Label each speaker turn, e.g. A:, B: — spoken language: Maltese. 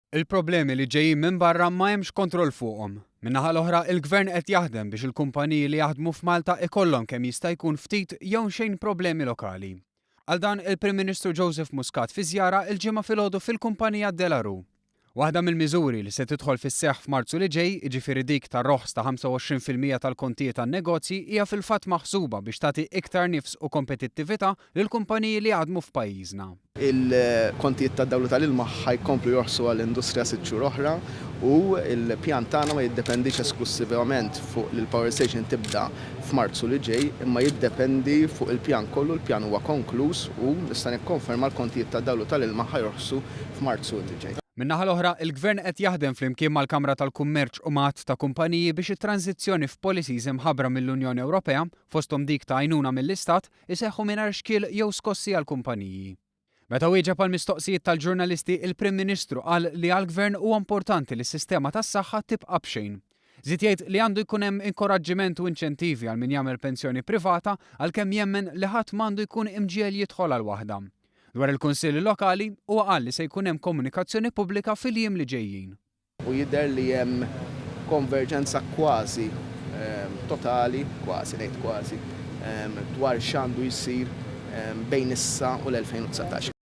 A: Il-problemi li ġejjin minn barra ma hemmx kontroll fuqhom. Min-naħa l-oħra, il-Gvern qed jaħdem biex il-kumpaniji li jaħdmu f'Malta ikollhom kemm jista' jkun ftit jew xejn problemi lokali. Qal dan il-Prim Ministru Joseph Muscat fi żjara l-Ġimgħa filgħodu fil-kumpanija De La Rue. Waħda mill-miżuri li se tidħol fis-seħħ f'Marzu li ġej, jiġifieri dik ta' roħs ta' 25% tal-kontijiet għan-negozji hija fil-fatt maħsuba biex tagħti iktar nifs u kompetittività lill-kumpaniji li jaħdmu f'pajjiżna.
B: Il-kontijiet tad-dawl u tal-ilma ħa jkomplu jorħsu għall-industrija sitt xhur oħra u l-pjan tagħna ma jiddependix esklussivament fuq li l-power station tibda f'Marzu li ġej imma jiddependi fuq il-pjan kollu, il-pjan huwa konkluż u nista' nikkonferma l-kontijiet tad-dawl u tal-ilma ħa jorħsu f'Marzu li ġej.
A: Min-naħa l-oħra, il-Gvern qed jaħdem flimkien mal-Kamra tal-Kummerċ u ma' għadd ta' kumpaniji biex it-tranżizzjoni f'policies imħabbra mill-Unjoni Ewropea, fosthom dik ta' għajnuna mill-Istat, iseħħu mingħajr xkiel jew skossi għall-kumpaniji. Meta wieġeb għall-mistoqsijiet tal-ġurnalisti, il-Prim Ministru qal li għall-Gvern huwa importanti li s-sistema tas-saħħa tibqa' b'xejn. Żied jgħid li għandu jkun hemm inkoraġġiment u inċentivi għal min jagħmel pensjoni privata għalkemm jemmen li ħadd m'għandu jkun imġiegħel jidħol għal waħda. Dwar il-Kunsilli Lokali, huwa qal li se jkun hemm komunikazzjoni pubblika fil-jiem li ġejjin.
B: u jidher li hemm konverġenza kważi totali, kważi, ngħid kważi, dwar x'għandu jsir bejn issa u l-2019.